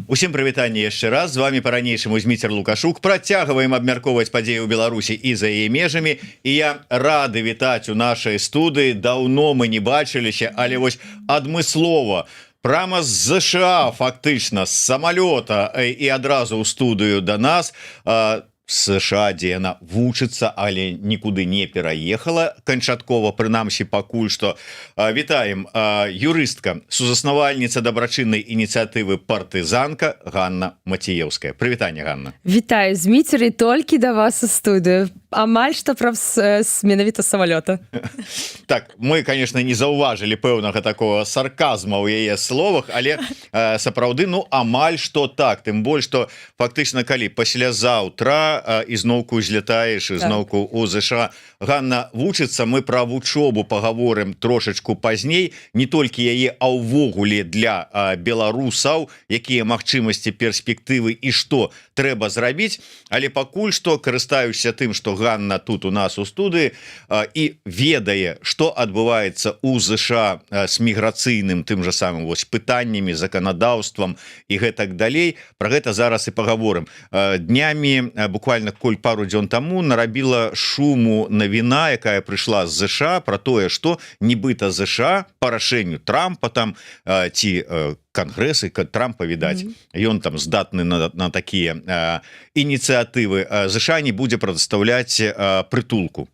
Усім прывітанне яшчэ раз. З вами па-ранейшаму Зміцер Лукашук. Працягваем абмяркоўваць падзеі ў Беларусі і за яе межамі. І я рады вітаць у нашай студыі, даўно мы не бачыліся, але вось адмыслова прямо з ЗША, фактычна з самалёта і адразу ў студыю да нас, США, дзе яна вучыцца, але нікуды не пераехала канчаткова, прынамсі пакуль што. Вітаем, юрыстка, сузаснавальніца дабрачыннай ініцыятывы «Партызанка» Ганна Маціеўская. Прывітанне, Ганна. Вітаю, Зміцер, і толькі да вас у студыю амаль што прям менавіта самалёта. Так, мы, конечно, не заўважылі пэўнага такого сарказма ў яе словах, але сапраўды, ну, амаль что так, тым больш что фактычна калі паслязаўтра ізноўку узлетаеш ізноўку у ЗША. Ганна вучыцца, мы пра вучобу пагаворым трошачку пазней, не толькі яе, а ўвогуле для беларусаў якія магчымасці, перспектывы і што трэба зрабіць. Але пакуль што карыстаюся тым, что Ганна тут у нас у студыі і ведае, что адбываецца у ЗША с міграцыйным тым же самым вось пытаннямі, заканадаўствам і гэтак далей, про гэта зараз і паговорым. Днямі, буквально коль пару дзён таму, нарабіла шуму навіна, якая прыйшла з ЗША, про тое, что нібыта ЗША по рашэнню Трампа там ці кангрэсы Трампа, відаць, ён там здатны на такія ініцыятывы, ЗША не будзе прадастаўляць прытулку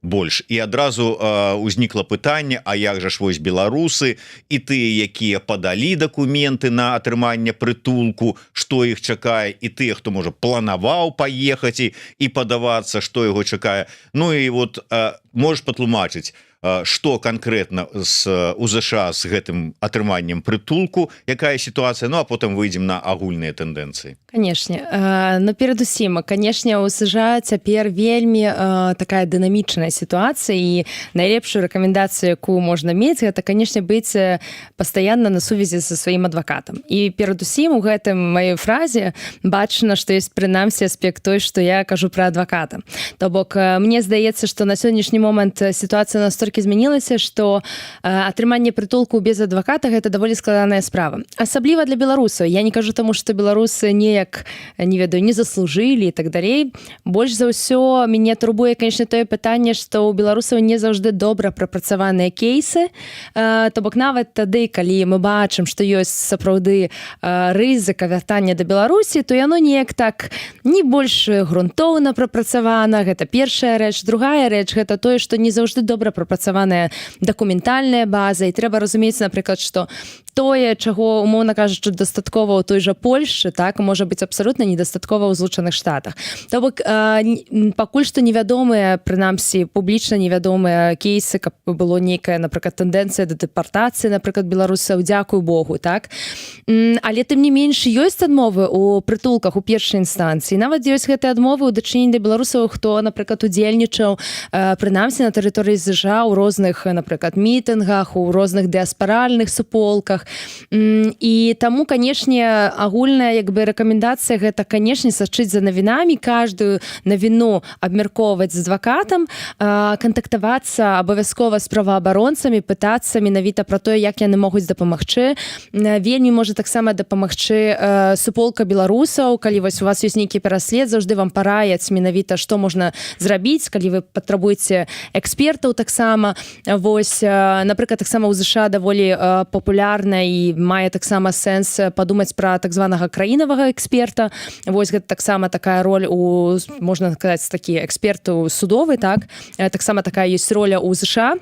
больш. І адразу узнікла пытанне: А як жа ж вось беларусы і тыя, якія падалі дакументы на атрыманне прытулку, что іх чакае, і тыя, хто, можа, планаваў паехаць і падавацца, что яго чакае? Ну і вот можешь патлумачыць, что конкретно с у ЗША с гэтым атрыманнем прытулку, якая сітуацыя? Ну а потым выйдзем на агульныя тэндэнцыі. Канешне, но перадусім, канешне, у США цяпер вельмі такая дынамічная сітуацыя, і найлепшую рэкамендацыю, якую можна мець, гэта, канешне, быць пастаянна на сувязі са сваім адвакатам. І перадусім у гэтым маёй фразе бачна, што ёсць прынамсі аспект той, што я кажу пра адваката. То бок мне здаецца, што на сённяшні момант сітуацыя настолькі змянілася, што атрыманне прытулку без адваката — гэта даволі складаная справа, асабліва для беларусаў. Я не кажу таму, што беларусы неяк, не ведаю, не заслужылі і так далей. Больш за ўсё мяне турбуе, конечно, тое пытанне, што ў беларусаў не заўжды добра прапрацаваныя кейсы. То бок нават тады, калі мы бачым, што ёсць сапраўды рызыка вяртання да Беларусі, то яно неяк так не больш грунтоўна прапрацавана. Гэта першая рэч. Другая рэч — гэта тое, што не заўжды добра прапрацаваная дакументальная база, і трэба разумець, напрыклад, што тое, чаго, умоўна кажучы, дастаткова ў той жа Польшчы, так, можа быць абсалютна недастаткова ў Злучаных Штатах. То бок пакуль што невядомыя, прынамсі публічна невядомыя кейсы, каб было нейкая, напрыклад, тэндэнцыя да дэпартацыі, напрыклад, беларусаў, дзякую Богу, так. Але тым не менш ёсць адмовы у прытулках у першай інстанцыі, нават ёсць гэтыя адмовы ў дачыненні да беларусаў, хто, напрыклад, удзельнічаў прынамсі на тэрыторыі ЗША ў розных, напрыклад, мітынгах, у розных дыаспаральных суполках. І таму, канешне, агульная як бы рэкамендацыя — гэта, канешне, сачыць за навінамі, каждую навіну абмяркоўваць з адвакатам, кантактавацца абавязкова з праваабаронцамі, пытацца менавіта пра тое, як яны могуць дапамагчы. Вельмі можа таксама дапамагчы суполка беларусаў. Калі вось у вас ёсць нейкі пераслед, заўжды вам параяць менавіта, што можна зрабіць, калі вы патрабуеце экспертаў таксама. Вось, напрыклад, таксама ў ЗША даволі папулярна і мае таксама сэнс падумаць пра так званага краінавага эксперта. Вось гэта таксама такая роль у, можна сказаць, такі эксперту судовы, так. Таксама такая ёсць роля ў ЗША.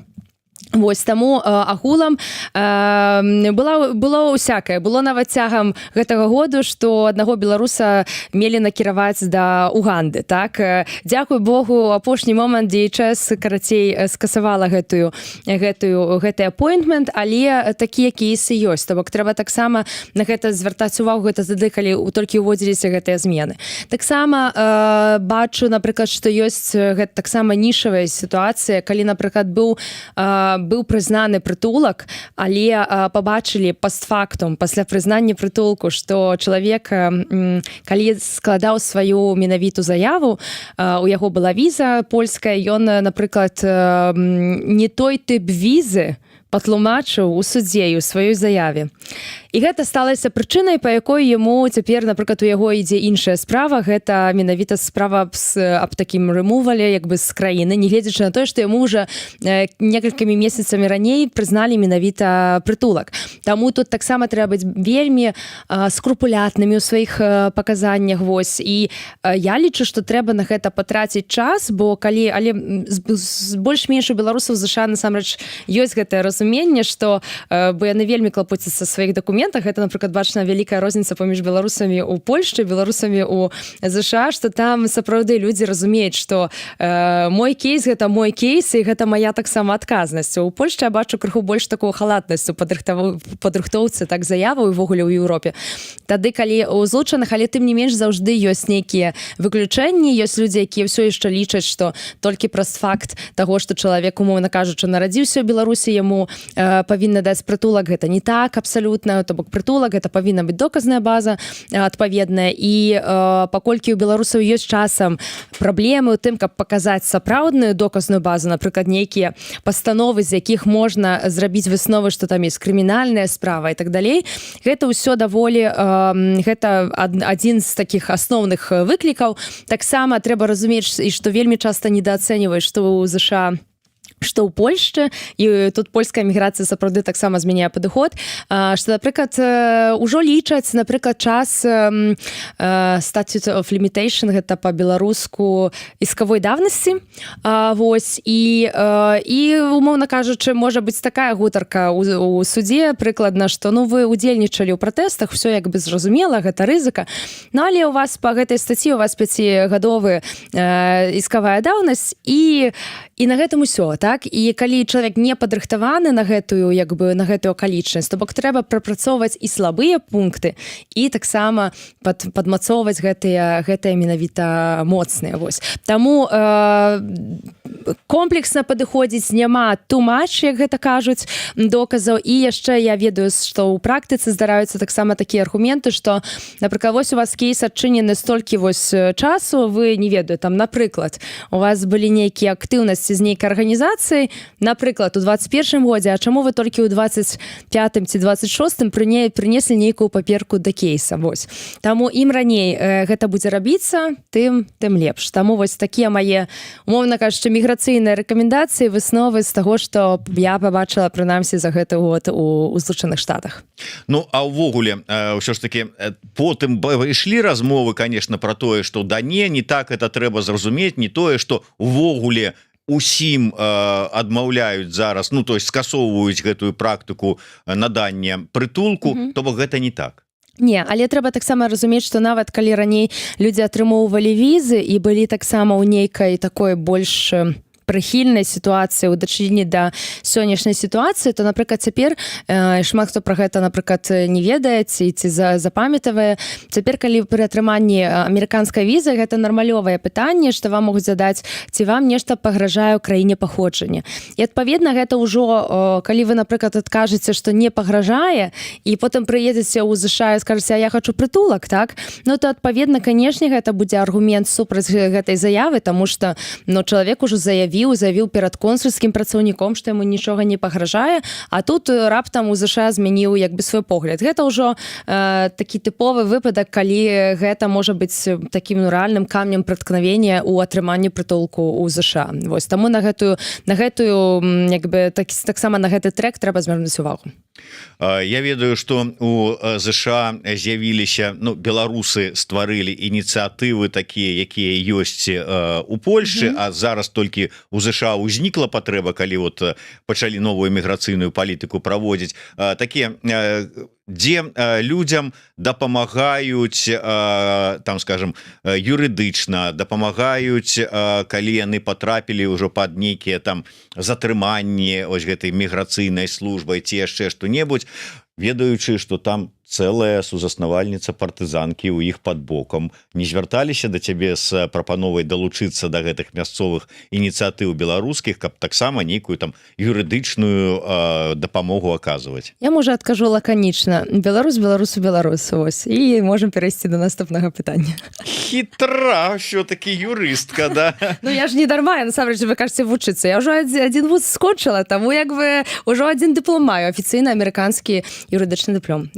Вось таму агулам было усякае было, нават цягам гэтага году, што аднаго беларуса мелі накіраваць да Уганды, так. Дзякуй Богу, апошні момант DHS, карацей, скасавала гэтую гэтую гэты апойнтмент, але такія кейсы ёсць. То бок трэба таксама на гэта звяртаць увагу. Гэта тады, калі у толькі ўводзіліся гэтыя змены. Таксама бачу, напрыклад, што ёсць гэта таксама нішавая сітуацыя, калі, напрыклад, быў прызнаны прытулак, але пабачылі постфактум, пасля прызнання прытулку, што чалавек, калі складаў сваю менавіту заяву, у яго была віза польская, ён, напрыклад, не той тып візы патлумачыў у судзе і ў сваёй заяве. І гэта сталася прычынай, па якой яму цяпер, напрыклад, у яго ідзе іншая справа. Гэта менавіта справа аб такім рэмувале як бы з краіны, нягледзячы на тое, што яму уже некалькімі месяцамі раней прызналі менавіта прытулак. Таму тут таксама трэба быць вельмі скрупулятнымі ў сваіх паказаннях. Вось, і я лічу, што трэба на гэта патраціць час, бо калі, але больш-менш у беларусаў ЗША насамрэч ёсць гэтае разуменне, што бо яны вельмі клапоцяцца сваіх дакументах. Это, напрыклад, бачна вялікая розніца паміж беларусамі у Польшчы, беларусамі у ЗША, что там сапраўды людзі разумеюць, что мой кейс — гэта мой кейс і гэта моя таксама адказнасць. У Польшчы я бачу крыху больш такую халатнасць у падрыхтоўцы так заяву, увогуле ў Еўропе. Тады калі у Злучаных, але тым не менш заўжды ёсць нейкія выключэнні, ёсць людзі, якія ўсё яшчэ лічаць, что толькі праз факт таго, что чалавек, умоўна кажучы, нарадзіўся ў Беларусі, яму павінна даць прытулак. Гэта не так абсалютна. То бок прытулак — гэта павінна быць доказная база адпаведная. І паколькі у беларусаў ёсць часам праблемы ў тым, каб паказаць сапраўдную доказную базу, напрыклад, нейкія пастановы, з якіх можна зрабіць высновы, что там есть крымінальная справа і так далей, гэта ўсё даволі гэта адзін з таких асноўных выклікаў. Таксама трэба разумець, і што вельмі часта недаацэньваюць, што ў ЗША, што ў Польшчы, і тут польская міграцыя сапраўды таксама змяняе падыход, што, напрыклад, ўжо лічаць, напрыклад, час statute of limitation, гэта по-беларуску исковой давности. Вось, і, умоўна кажучы, можа быць такая гутарка у суде прыкладна, што, ну, вы удзельнічалі ў пратэстах, все як бы зразумела, гэта рызыка. Ну, але у вас по гэтай статьі у вас 5-гадовы исковая даўнасць, і на гэтым усё. Так, і калі чалавек не падрыхтаваны на гэтую як бы на гэтую акалічнасць, то бок трэба прапрацоўваць і слабыя пункты, і таксама падмацоўваць гэтыя менавіта моцныя. Вось, таму комплексна падыходзіць, няма too much, як гэта кажуць, доказаў. І яшчэ я ведаю, што ў практыцы здараюцца таксама такія аргументы, што, напрыклад, вось у вас кейс адчынены столькі вось часу, вы, не ведаю, там, напрыклад, у вас былі нейкія актыўнасці з нейкай арганізацыяй, напрыклад, у 21 годзе, а чаму вы толькі ў 25 ці 26 прынеслі нейкую паперку да кейса? Вось, таму ім раней гэта будзе рабіцца, тым лепш. Таму вось такія мае, умоўна кажучы, міграцыйныя рэкамендацыі, высновы з таго, што я пабачыла прынамсі за гэты год у Злучаных Штатах. Ну, а ўвогуле ўсё ж таки потым ішлі размовы, конечно, про тое, что да не так это трэба зразумець, не тое, что увогуле усім адмаўляюць зараз, ну, то есть скасоўваюць гэтую практыку надання прытулку, то бок гэта не так. Не, але трэба таксама разумець, што нават калі раней людзі атрымоўвалі візы і былі таксама ў нейкай такой больш прыхільнай сітуацыі ў дачыненні да сённяшняй сітуацыі, то, напрыклад, цяпер шмат хто пра гэта, напрыклад, не ведае ці запамятавае. Цяпер, калі пры атрыманні амерыканскай візы, гэта нармалёвае пытанне, што вам могуць задаць, ці вам нешта пагражае ў краіне паходжання. І адпаведна гэта ўжо калі вы, напрыклад, адкажаце, што не пагражае, і потым прыедзеце ў ЗША і скажаце: «А я хочу прытулак», так, ну, то адпаведна, канешне, гэта будзе аргумент супраць гэтай заявы, тому что, ну, чалавек ужо заявіў перад консульскім працаўніком, што яму нічога не пагражае, а тут раптам у ЗША змяніў як бы свой погляд. Гэта ўжо такі тыповы выпадак, калі гэта можа быць такім, ну, рэальным камнем преткновения у атрыманні прытулку у ЗША. Вось, таму на гэтую як бы таксама на гэты трек трэба звярнуць увагу. Я ведаю, что у ЗША з'явіліся, ну, беларусы стварылі ініцыятывы такія, якія ёсць у Польшы, а зараз толькі у ЗША ўзнікла патрэба, калі вот пачалі новую міграцыйную палітыку праводзіць, такія, дзе людзям дапамагаюць там, скажем, юрыдычна дапамагаюць, калі яны потрапілі ўжо под нейкія там затрыманні ось гэтай міграцыйнай службай ці яшчэ што-небудзь, ведаючы, что там Цэлая сузаснавальніца «Партызанкі» у іх под бокам. Не звярталіся да цябе з прапановай далучыцца да гэтых мясцовых ініцыятыў беларускіх, каб таксама нейкую там юрыдычную дапамогу аказваць? Я, можа, адкажу лаканічна: беларус беларусу беларус. Ось, і можем перайсці до наступнага пытання. Хітра все-таки юрыстка, да? Ну, я ж не дарма, насамрэч, вы кажаце, вучыцца. Я ўжо адзін вуз скончыла, таму як бы ўжо адзін дыплом маю, афіцыйна амерыканскі юрыдычны дыплом.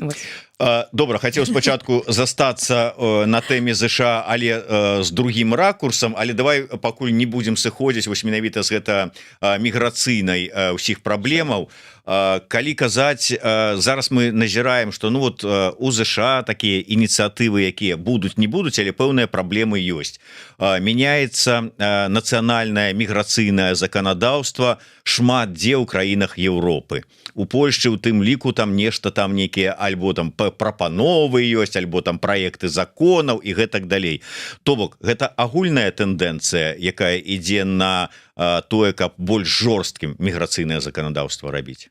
Добра, хацеў спачатку застацца на тэме ЗША, але з другім ракурсам. Але давай пакуль не будзем сыходзіць вось менавіта з гэта міграцыйнай ўсіх праблемаў. Калі казаць, зараз мы назіраем, что, ну вот, у ЗША такія ініцыятывы, якія будуць, не будуць, але пэўныя праблемы ёсць. Мяняецца нацыянальнае міграцыйнае заканадаўства шмат дзе ў краінах Еўропы, у Польшчы у тым ліку. Там нешта там нейкія альбо там прапановы ёсць, альбо там праекты законаў і гэтак далей. То бок гэта агульная тэндэнцыя, якая ідзе на тое, каб больш жорсткім міграцыйнае заканадаўства рабіць.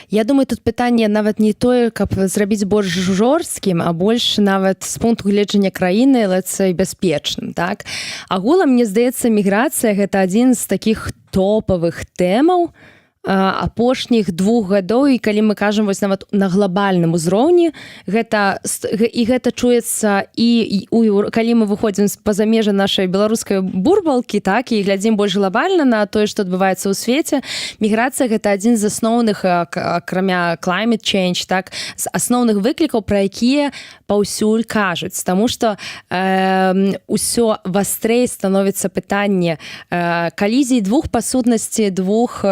Я думаю, тут пытанне нават не тое, каб зрабіць больш жорсткім, а больш нават з пункту гледжання краіны лацы бяспечным. Так, агулам, мне здаецца, міграцыя — гэта адзін з таких топавых тэмаў апошніх 2 гадоў. І калі мы кажам вось нават на глобальным узроўні, гэта і гэта чуецца і у, калі мы выходзім па-за межы нашай беларускай бурбалкі, так, і глядзім больш глобальна на тое, што адбываецца ў свеце, міграцыя — гэта адзін з асноўных, акрамя climate change, так, з асноўных выклікаў, пра якія паўсюль кажуць. Таму что ўсё вастрэй становіцца пытанне калізій двух, па сутнасці, двух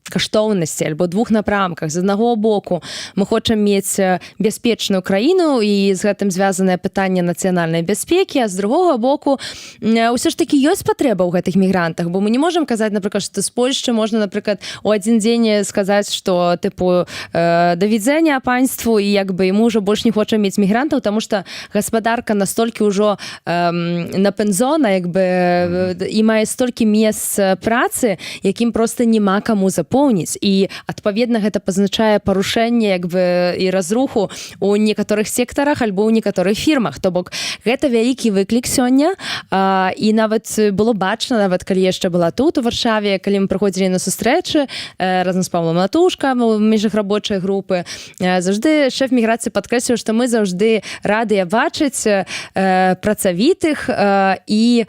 каштоўнасці альбо двух напрамках. З аднаго боку, мы хочам мець бяспечную краіну, і з гэтым звязанае пытанне нацыянальнай бяспекі, а з другога боку, ўсё ж таки ёсць патрэба ў гэтых мігрантах, бо мы не можам казаць, напрыклад, што з Польшчы можна, напрыклад, у адзін дзень сказаць, что тыпу do widzenia państwu, і як бы ему ўжо больш не хочам мець мігрантаў, тому что гаспадарка настолькі ўжо напэнзона як бы і мае столькі месц працы, якім просто няма каму запоўніць, і адпаведна гэта пазначае парушэнне як бы і разруху у некаторых сектарах альбо ў некаторых фірмах. То бок гэта вялікі выклік сёння. І нават было бачна, нават калі яшчэ была тут, у Варшаве, калі мы прыходзілі на сустрэчы разам з Павлом Латушкам у межах рабочай групы, заўжды шэф міграцыі падкрэсліў, што мы заўжды радыя бачыць працавітых і,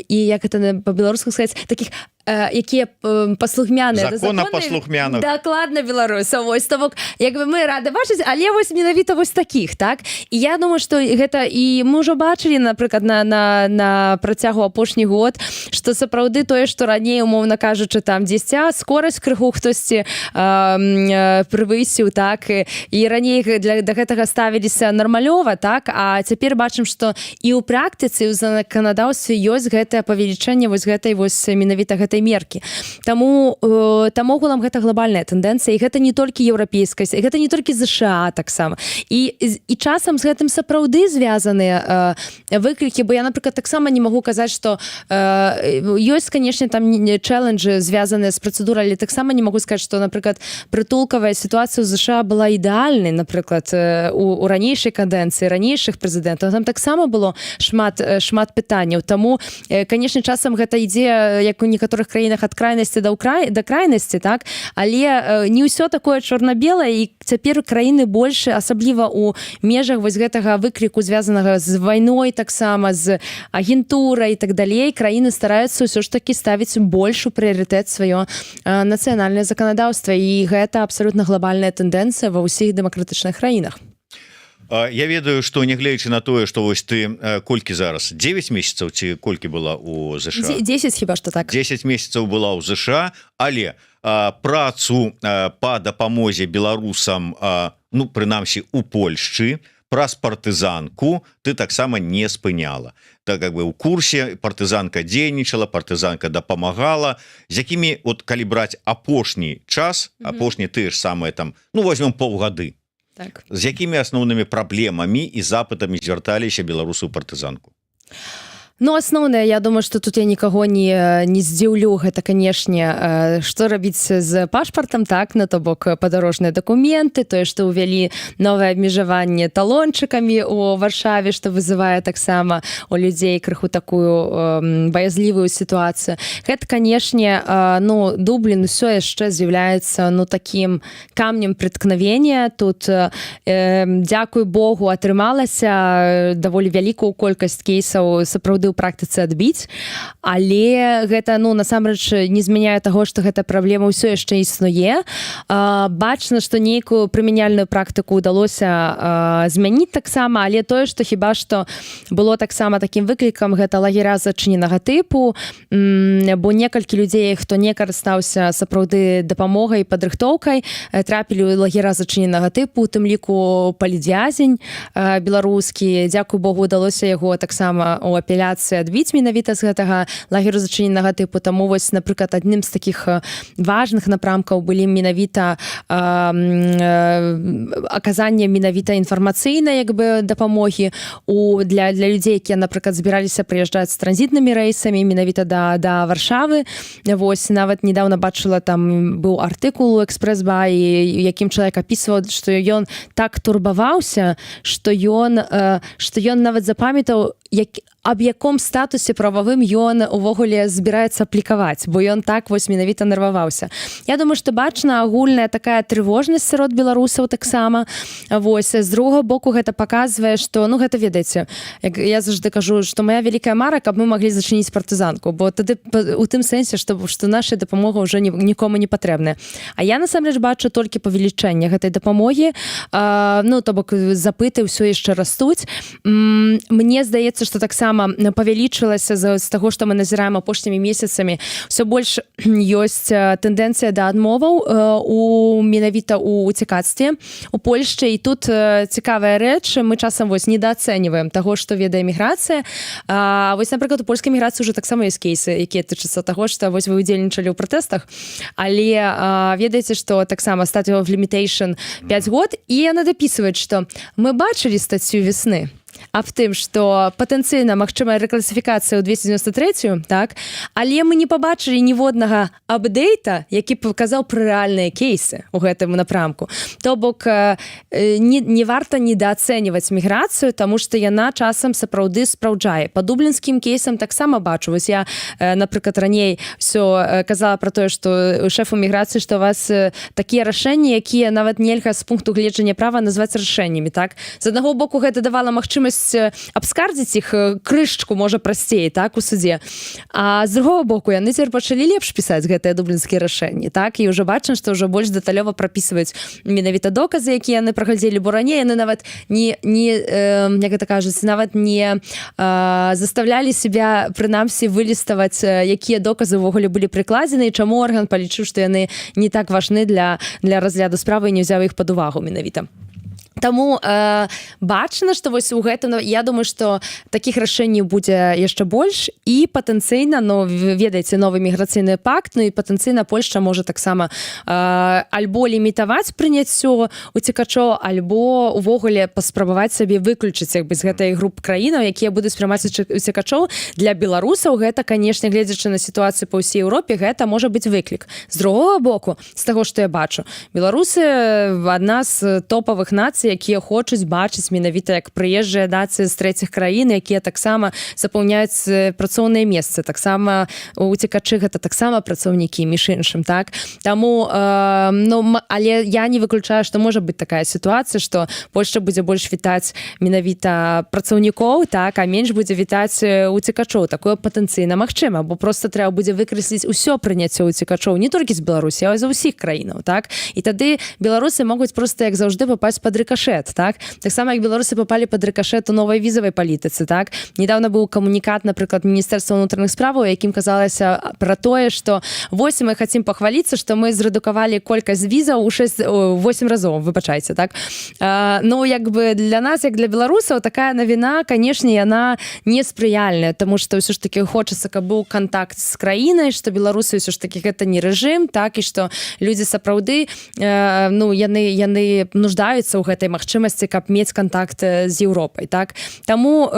як это по-беларуску сказать, таких, якія паслухмяныя. Законапаслухмяных. Дакладна, беларуса. Вось, то бок як бы мы рады бачыць, але вось менавіта вось таких, так. І я думаю, что гэта, і мы ўжо бачылі, напрыклад, на працягу апошні год, что сапраўды тое, что раней, умоўна кажучы, там 10 скорость крыху хтосьці прывысіў, так, і раней для да гэтага ставіліся нармалёва, так, а цяпер бачым, что і ў практыцы, ў заканадаўстве ёсць гэтае павелічэнне вось гэтай вось менавіта гэтай меркі. Таму там агулам гэта глобальная тэндэнцыя, і гэта не толькі еўрапейская, гэта не толькі ЗША таксама. І часам з гэтым сапраўды звязаныя выклікі, бо я, напрыклад, таксама не магу казаць, что ёсць, конечно, там не чэленджы, звязаныя з працэдурай, але таксама не магу сказать, что, напрыклад, прытулкавая сітуацыя ў ЗША была ідэальнай, напрыклад, у ранейшай кадэнцыі ранейшых прэзідэнтаў. Там таксама было шмат пытанняў. Таму, конечно, часам гэта ідзе, як у некаторых краінах, ад крайнасці да крайнасці, так, але не ўсё такое чорна-белае. І цяпер краіны больше, асабліва у межах вось гэтага выкліку, звязанага з вайной, таксама з агентурай і так далей, краіны стараюцца ўсё ж таки ставіць больш у прыярытэт сваё нацыянальнае заканадаўства, і гэта абсалютна глобальная тэндэнцыя ва ўсіх дэмакратычных краінах. Я ведаю, что, нягледзячы на тое, что вось ты колькі зараз, 9 месяцаў ці колькі была у ЗША? 10 хіба што, так. 10 месяцаў была ў ЗША, але працу по дапамозе беларусам, ну, прынамсі у Польшчы, праз «Партызанку» ты таксама не спыняла. Так, как бы у курсе, «Партызанка» дзейнічала, «Партызанка» дапамагала. З якімі вот, калі браць апошні час, апошні тыя ж самыя там, ну, возьмем паўгады, з якімі асноўнымі праблемамі і запытамі звярталіся беларусы ў «Партызанку»? Ну, асноўнае, я думаю, что тут я нікаго не здзіўлю, гэта, канешне, што рабіць з пашпартам, так, на то бок падарожныя дакументы, тое, што ўвялі новае абмежаванне талончыкамі у Варшаве, што вызывае таксама у людзей крыху такую баязлівую сітуацыю. Гэта, канешне, ну, Дублін усё яшчэ з'яўляецца, ну, таким камнем преткновения. Тут, дзякуй Богу, атрымалася даволі вялікую колькасць кейсаў сапраўды ў практыцы адбіць, але гэта, ну, насамрэч не змяняе таго, што гэта праблема ўсё яшчэ існуе. Бачна, што нейкую прымяняльную практыку удалося змяніць таксама, але тое, што хіба што было таксама такім выклікам, гэта лагера зачыненага тыпу, бо некалькі людзей, хто не карыстаўся сапраўды дапамогай, падрыхтоўкай, трапілі ў лагера зачыненага тыпу, у тым ліку палітвязень беларускі. Дзякуй Богу, удалося яго таксама у апеляцыі адбіць менавіта з гэтага лагеру зачыненага тыпу. Таму вось, напрыклад, адным з таких важных напрамкаў былі менавіта аказанне менавіта інфармацыйнай як бы дапамогі у для людзей, якія, напрыклад, збіраліся прыязджаць з транзітнымі рэйсамі менавіта да Варшавы. Вось нават недавно бачыла, там быў артыкул у Экспрэс-баі, якім чалавек апісваў, што ён так турбаваўся, што ён нават запамятаў, як аб яком статусе прававым ён увогуле збіраецца аплікаваць, бо ён так вось менавіта нерваваўся. Я думаю, што бачна агульная такая трывожнасць сярод беларусаў таксама. Вось, з другого боку, гэта паказвае, што, ну, гэта, ведаеце, як я заўжды кажу, што моя вялікая мара, каб мы маглі зачыніць партызанку, бо тады у тым сэнсе, што наша дапамога ўжо нікому не патрэбная. А я насамрэч бачу толькі павелічэнне гэтай дапамогі, ну, то бок запыты ўсё яшчэ растуць. Мне здаецца, што таксама павялічылася з таго, што мы назіраем апошнімі месяцамі, все больш ёсць тэндэнцыя да адмоваў у менавіта у уцікацтве у Польшчы. І тут цікавая рэч: мы часам вось недаацэньваем таго, што ведае міграцыя. Вось, напрыклад, у польскай міграцыі уже таксама ёсць кейсы, якія тычацца таго, што вось вы удзельнічалі ў пратэстах, але ведаеце, што таксама statute of limitation 5 год, і яна дапісваюць, што мы бачылі статью «Весны» аб тым, што патэнцыйна магчымая рэкласіфікацыя ў 293, так, але мы не пабачылі ніводнага апдейта, які показаў пра рэальныя кейсы у гэтым напрамку. То бок не варта недаацэньваць міграцыю, таму што яна часам сапраўды спраўджае. По дублінскім кейсам таксама бачу. Вось я, напрыклад, раней все казала про тое, што шэфу міграцыі, што у вас такія рашэнні, якія нават нельга з пункту гледжання права назваць рашэннямі, так. З аднаго боку, гэта давала магчымасць абскардзіць іх крышачку, можа, прасцей, так, у суде, а з другого боку, яны цяпер пачалі лепш пісаць гэтыя дублінскія рашэнні, так, і ўжо бачым, што ўжо больш дэталёва прапісваюць менавіта доказы, якія яны праглядзелі, бо раней яны нават не, як гэта кажуць, нават не заставлялі себя прынамсі выліставаць, якія доказы ўвогуле былі прыкладзены і чаму орган палічыў, што яны не так важны для разгляду справы, і не ўзяў іх пад увагу менавіта. Таму бачна, што вось у гэтым, я думаю, што такіх рашэнняў будзе яшчэ больш, і патэнцыйна, но, ведаеце, новы міграцыйны пакт, ну і патэнцыйна Польшча можа таксама альбо лімітаваць прыняццё уцекачоў, альбо увогуле паспрабаваць сабе выключыць як бы з гэтай груп краінаў, якія будуць прымаць уцекачоў. Для беларусаў гэта, канешне, гледзячы на сітуацыю па ўсей Еўропе, гэта можа быць выклік. З другого боку, з таго, што я бачу, беларусы адна з топавых нацый, якія хочуць бачыць менавіта як прыезджыя нацыі з трэціх краін, якія таксама запаўняюць працоўныя месцы. Таксама уцекачы — гэта таксама працаўнікі, між іншым, так. Таму ну, але я не выключаю, што можа быць такая сітуацыя, што Польшча будзе больш вітаць менавіта працаўнікоў, так, а менш будзе вітаць уцекачоў. Такое патэнцыйна магчыма, бо просто трэба будзе выкрэсліць усё прыняццё уцекачоў не толькі з Беларусі, а з усіх краінаў, так, і тады беларусы могуць просто, як заўжды, попасть под рыкашет, так, таксама як беларусы попали под рыкашет у новай візавай палітыцы. Так, недавно быў камунікат, напрыклад, міністэрства унутраных справаў, якім казалася про тое, что вось мы хотим похвалиться, что мы зрэдукавалі колькасць візаў у 6, 8 разоў, выбачайце, так. Ну, як бы для нас, як для беларусаў, такая навіна, канешне, яна неспрыяльная, таму што ўсё ж таки хочацца, каб быў контакт з краінай, что беларусы ўсё ж таки гэта не рэжым, так, і что людзі сапраўды ну, яны нуждаюцца ў гэтай магчымасці, каб мець контакт з Еўропай, так. Таму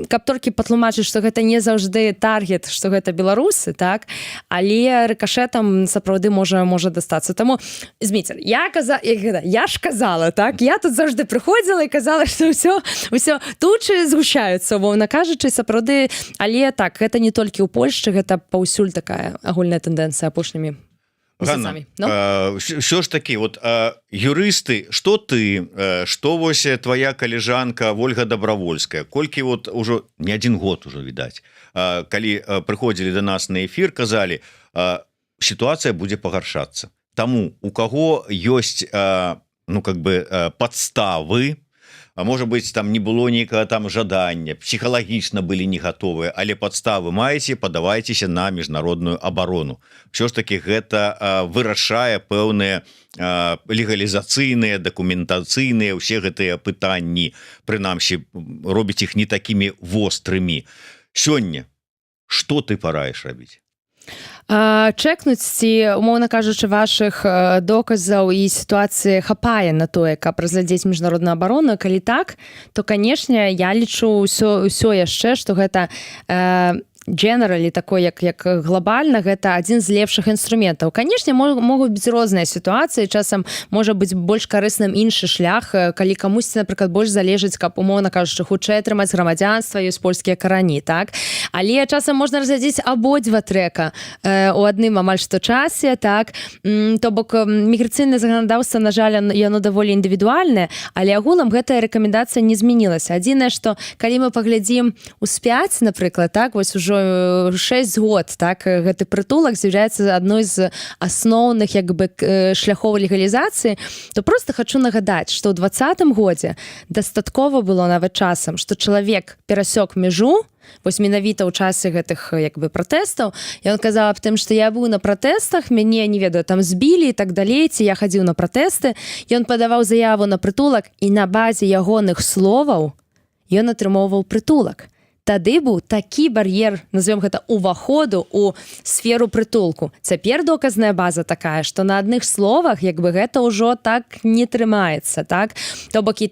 каб толькі патлумачыць, что гэта не заўжды таргет, что гэта беларусы, так, але рыкашэтам сапраўды можа дастацца. Таму, Зміцер, я ж казала, так, я тут заўжды прыходзіла і казала, что ўсё тучы згущаюцца, умоўна кажучы, сапраўды. Але так, гэта не толькі ў Польшчы, гэта паўсюль такая агульная тэндэнцыя апошнімі Ганна, месяцамі. Ну? Ўсё ж таки вот юрысты, что ты, что вось твоя калежанка Ольга Добровольская, колькі вот ужо не один год уже, відаць, калі прыходзілі до нас на эфир, казалі: ситуация будзе пагаршацца. Таму у кого ёсць ну, как бы подставы, а может быть, там не было нейкага там жадання, псіхалагічна былі не гатовыя, але подставы маеце, падавайцеся на міжнародную абарону. Все ж таки гэта вырашае пэўныя легалізацыйныя, дакументацыйныя ўсе гэтыя пытанні, прынамсі робіць іх не такімі вострымі. Сёння что ты параеш рабіць? Чэкнуць, ці, умоўна кажучы, вашых доказаў і сітуацыі хапае на тое, каб разглядзець міжнародную абарону. Калі так, то, канешне, я лічу ўсё яшчэ, што гэта generally такой, як глобальна, гэта адзін з лепшых інструментаў. Канешне, могуць быць розныя сітуацыі, часам можа быць больш карысным іншы шлях, калі камусьці, напрыклад, больш залежыць, каб, умоўна кажучы, хутчэй атрымаць грамадзянства, ёсць польскія карані, так. Але часам можна разглядзець абодва трека у адным амаль што часе, так. То бок міграцыйнае заканадаўства, на жаль, яно даволі індывідуальнае, але агулам гэтая рэкамендацыя не змянілася. Адзінае, што калі мы паглядзім успяць, напрыклад, так, вось ужо 6 год, так, гэты прытулак з'яўляецца адной з асноўных як бы шляхоў легалізацыі, то просто хочу нагадаць, что ў 20-м годзе дастаткова было нават часам, что чалавек перасёк мяжу вось менавіта ў часе гэтых як бы пратэстаў, ён казаў аб тым, што я быў на пратэстах, мяне, не ведаю, там збілі і так далей, ці я хадзіў на пратэсты, ён падаваў заяву на прытулак, і на базе ягоных словаў ён атрымоўваў прытулак. Тады быў такі бар'ер, назовем гэта, уваходу у сферу прытулку. Цяпер доказная база такая, что на адных словах як бы гэта ўжо так не трымаецца, так. То бок і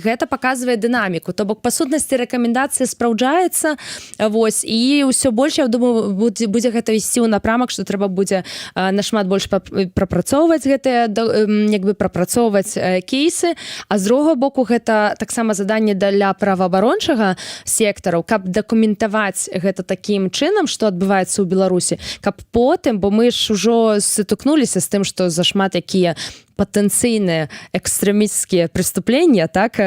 гэта показвае дынаміку. То бок, па сутнасці, рэкамендацыя спраўджаецца. Вось, і ўсё больш, я думаю, будзе гэта весці ў напрамак, что трэба будзе нашмат больш прапрацоўваць гэтыя як бы прапрацоўваць кейсы. А з другого боку, гэта таксама заданне для праваабарончага сектару, каб дакументаваць гэта такім чынам, што адбываецца ў Беларусі, каб потым, бо мы ж ужо сутыкнуліся з тым, што зашмат якія патэнцыйныя экстрэмісцкія преступления, так,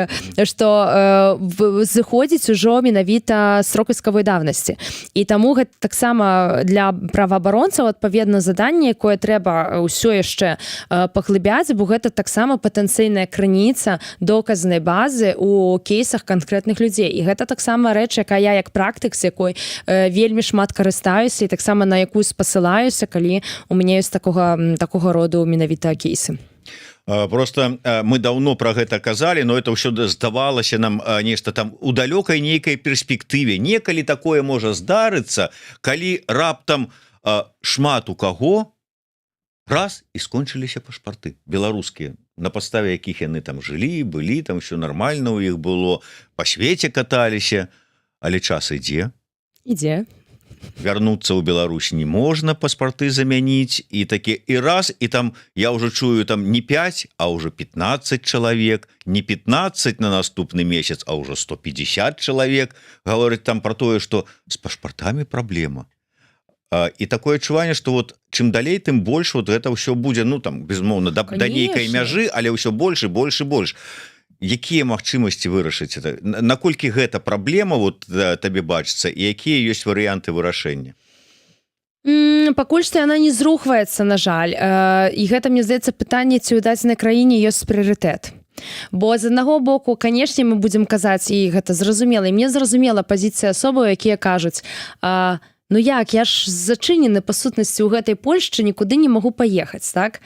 что зыходзіць ужо менавіта срок исковой давности. І таму гэта таксама для праваабаронцаў адпаведна заданне, якое трэба ўсё яшчэ паглыбяць, бо гэта таксама патэнцыйная крыніца доказнай базы у кейсах канкрэтных людзей. І гэта таксама рэч, якая я як практык, з якой вельмі шмат карыстаюся і таксама на якую спасылаюся, калі у мяне ёсць такога роду менавіта кейсы. Просто мы давно про гэта казалі, но это ўсё здавалася нам нешта там у далёкай нейкай перспектыве, некалі такое можа здарыцца, калі раптам шмат у каго раз і скончыліся пашпарты беларускія, на падставе якіх яны там жылі, былі там, все нормально у іх было, по свеце каталіся. Але час ідзе. Ідзе. Вярнуцца ў Беларусь не можна, паспарты замяніць, і такі і раз, і там я уже чую, там не 5, а уже 15 чалавек, не 15 на наступны месяц, а уже 150 чалавек гаворыць там про тое, что с пашпартамі праблема. І такое адчуванне, что вот чым далей, тым больш вот это ўсё будзе, ну, там, безумоўна, да нейкай мяжы, але ўсё больш і больш і больш. Якія магчымасці вырашыць это, наколькі гэта праблема вот табе бачыцца і якія ёсць варыянты вырашэння? Пакуль што яна не зрухваецца, на жаль. І гэта, мне здаецца, пытанне, ці ў дадзенай краіне ёсць прыярытэт. Бо з аднаго боку, канешне, мы будзем казаць, і гэта зразумела, і мне зразумела пазіцыя асобаў, якія кажуць: ну як, я ж зачынены па сутнасці ў гэтай Польшчы, нікуды не магу паехаць, так.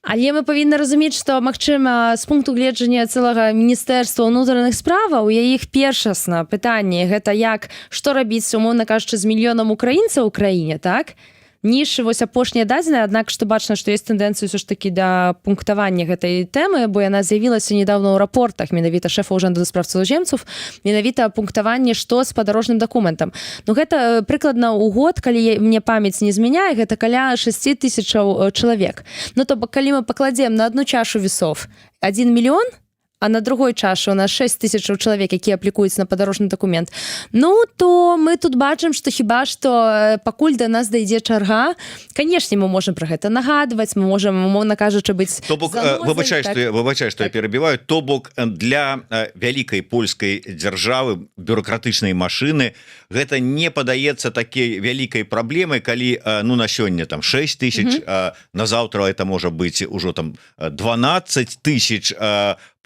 Але мы павінны разумець, што, магчыма, з пункту гледжання цэлага міністэрства ўнутраных справаў у іх першасна пытанне гэта як, што рабіць, умоўна кажучы, з мільёнам украінцаў у краіне, так. ніж вось апошнія дадзеныя. Аднак што бачна, што есть тэндэнцыя ўсё ж такі да пунктавання гэтай тэмы, бо яна з'явілася недавно ў рапортах менавіта шэфа Urzędu do Spraw Cudzoziemców, менавіта пунктаванне, што з падарожным дакументам. Ну, гэта прыкладна ў год, калі мне памяць не змяняе, гэта каля 6 тысячаў чалавек. Ну, то бок калі мы пакладзем на одну чашу весов 1 мільён, а на другой чашы у нас 6 тысячаў чалавек, якія аплікуюць на падарожны дакумент, ну, то мы тут бачым, что хіба что пакуль до нас дайдзе чарга. Канешне, мы можем про гэта нагадваць, мы можем, умоўна кажучы, быць То бок занозай, выбачай, так. что я, выбачай, что я перабіваю. То бок для вялікай польскай дзяржавы, бюрократычнай машины, гэта не падаецца такой вялікай праблемай, калі ну, на сёння там 6 тысяч, на заўтра это можа быть ужо там 12 тысяч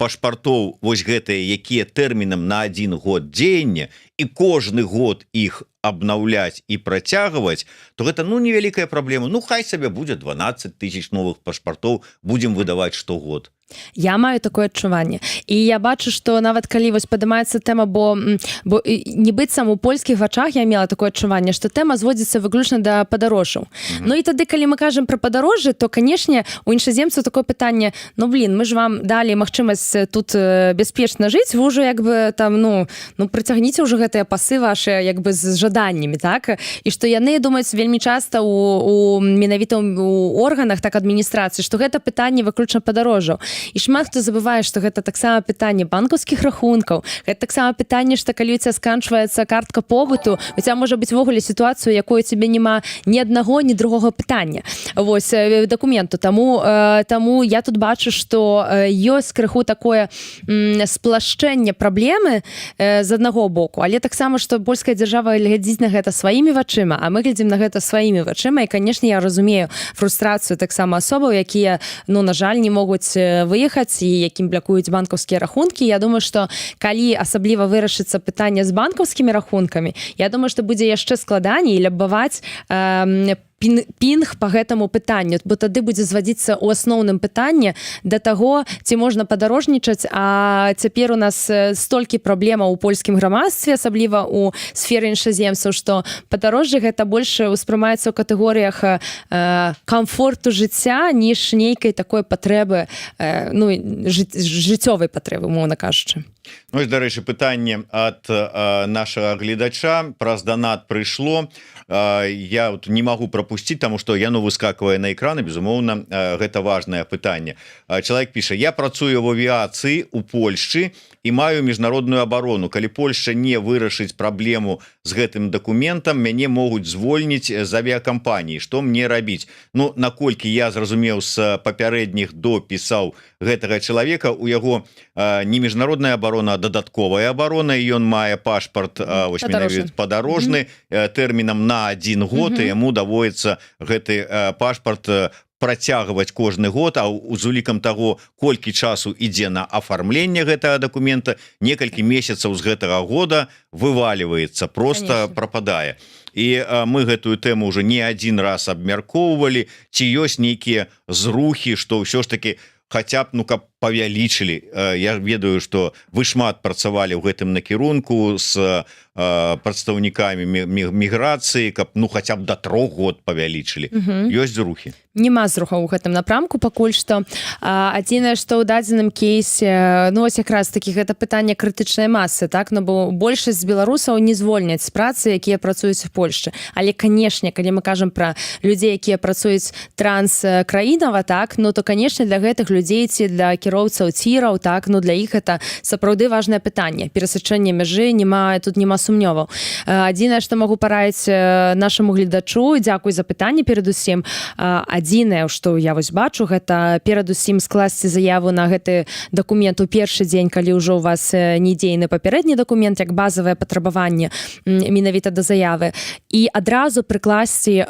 пашпартоў, вось гэтыя, якія тэрмінам на один год дзеяння, і кожны год іх абнаўляць і працягваць, то гэта, ну, невялікая праблема. Ну, хай сабе будзе 12 тысяч новых пашпартоў, будем выдаваць штогод. Я маю такое адчуванне, і я бачу, что нават калі вось падымаецца тэма, бо не быццам у польскіх вачах, я мела такое адчуванне, что тэма зводзіцца выключна да падарожжаў. Ну і тады, калі мы кажам про падарожжы, то, канешне, у іншаземцаў такое пытанне: ну блин, мы ж вам далі магчымасць тут бяспечна жыць, вы ўжо як бы там, ну прыцягніце ўжо гэтыя пасы ваши як бы з жаданнямі, так? І што яны думаюць вельмі часта у менавіта у органах, так, адміністрацыі, што гэта пытанне выключна падарожжаў. І шмат хто забывае, што гэта таксама пытанне банкаўскіх рахункаў, гэта таксама пытанне, што калі у тебя сканчваецца картка побыту, у тебя можа быць увогуле сітуацыю, якой у тебе няма ні аднаго, ні другога пытання, вось, дакументу. Таму я тут бачу, што ёсць крыху такое сплашчэнне праблемы з аднаго боку, але таксама, што польская дзяржава глядзіць на гэта сваімі вачыма, а мы глядзім на гэта сваімі вачыма. І, канешне, я разумею фрустрацыю таксама асобаў, якія, ну, на жаль, не могуць выехаць і якім блякуюць банкаўскія рахункі. Я думаю, что калі асабліва вырашыцца пытанне з банкаўскімі рахункамі, я думаю, что будзе яшчэ складаней лябаваць пінг по гэтаму пытанню, бо тады будзе звадзіцца ў асноўным пытанне да таго, ці можна падарожнічаць. А цяпер у нас столькі праблемаў у польскім грамадстве, асабліва у сферы іншаземцаў, што падарожжа гэта больш успрымаецца ў катэгорыях камфорту жыцця, ніж нейкай такой патрэбы, ну, жыццёвай патрэбы, умоўна кажучы. Ну, ось, дарэчы, пытанне ад нашага гледача праз донат прыйшло. Я вот не могу пропусціць, тому что яно выскакивае на экраны. Безумоўна, гэта важное пытанне. Чалавек піша: «Я працую в авіяцыі у Польшчы і маю міжнародную абарону. Калі Польша не вырашыць праблему з гэтым дакументам, мяне могуць звольніць з авіякампаніі. Что мне рабіць?» Ну, наколькі я зразумеў з папярэдніх допісаў гэтага чалавека, у яго не міжнародная абарона, а дадатковая абарона, і ён мае пашпарт вось Падарожны. менавіта падарожны тэрмінам на один год, і яму даводіцца гэты пашпарт працягваць кожны год. А з улікам таго, колькі часу ідзе на афармленне гэтага дакумента, некалькі месяцаў з гэтага года вываливается просто, пропадае. І мы гэтую тэму уже не один раз абмяркоўвалі. Ці ёсць нейкія зрухі, что ўсё ж таки хотя б, ну, каб павялічылі? Я ведаю, что вы шмат працавалі ў гэтым накірунку с прадстаўнікамі міграцыі, каб, ну, хотя б до 3 год павялічылі. Ёсць рухі? Няма зрухаў у гэтым напрамку пакуль што. Адзінае, што ў дадзеным кейсе, ну, ось якраз такі гэта пытанне крытычнай масы, так, ну, бо большасць беларусаў не звольняць з працы, якія працуюць у Польшчы. Але, канешне, калі мы кажам пра людзей, якія працуюць транскраінава, так, ну, то, канешне, для гэтых людзей ці для кіроўцаў ціраў, так, ну, для іх это сапраўды важное пытанне, перасячэнне мяжы, няма тут, няма сумнёваў. Адзінае, што магу параіць нашаму гледачу, дзякуй за пытанне перадусім, адзінае, што я вось бачу, гэта перадусім скласці заяву на гэты дакумент у першы дзень, калі ўжо у вас недзейны папярэдні дакумент, як базавае патрабаванне менавіта да заявы, і адразу прыкласці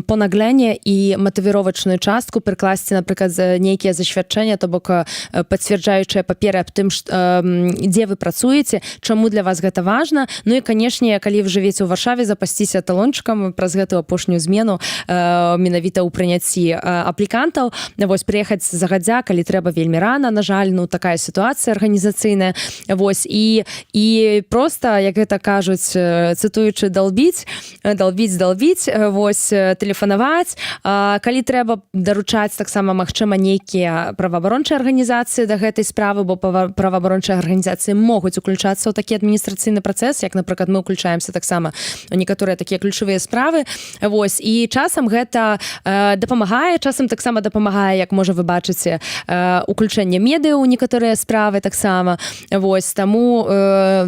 ponaglenie і матывіровачную частку, прыкласці, напрыклад, нейкія засвядчэння, то бок пацвярджаючыя паперы аб тым, дзе вы працуеце, чаму для вас гэта важна. Ну і, канешне, калі вы жывеце ў Варшаве, запасціся талончыкам праз гэтую апошнюю змену менавіта ў прыняцці аплікантаў. Вось, прыехаць загадзя, калі трэба, вельмі рана. На жаль, ну, такая сітуацыя арганізацыйная. Вось, і просто, як гэта кажуць, цытуючы, долбить, долбить, долбить. Вось, тэлефанаваць, калі трэба, даручаць таксама, магчыма, нейкія праваабарончыя арганізацыі да гэтай справы, бо праваабарончыя арганізацыі могуць уключацца ў такі адміністрацыйны працэс, як, напрыклад, мы уключаемся таксама у некаторыя такія ключавыя справы. Вось, і часам гэта дапамагае, часам таксама дапамагае, як, можа, вы бачыце, уключэнне медыа ў некаторыя справы таксама. Вось, таму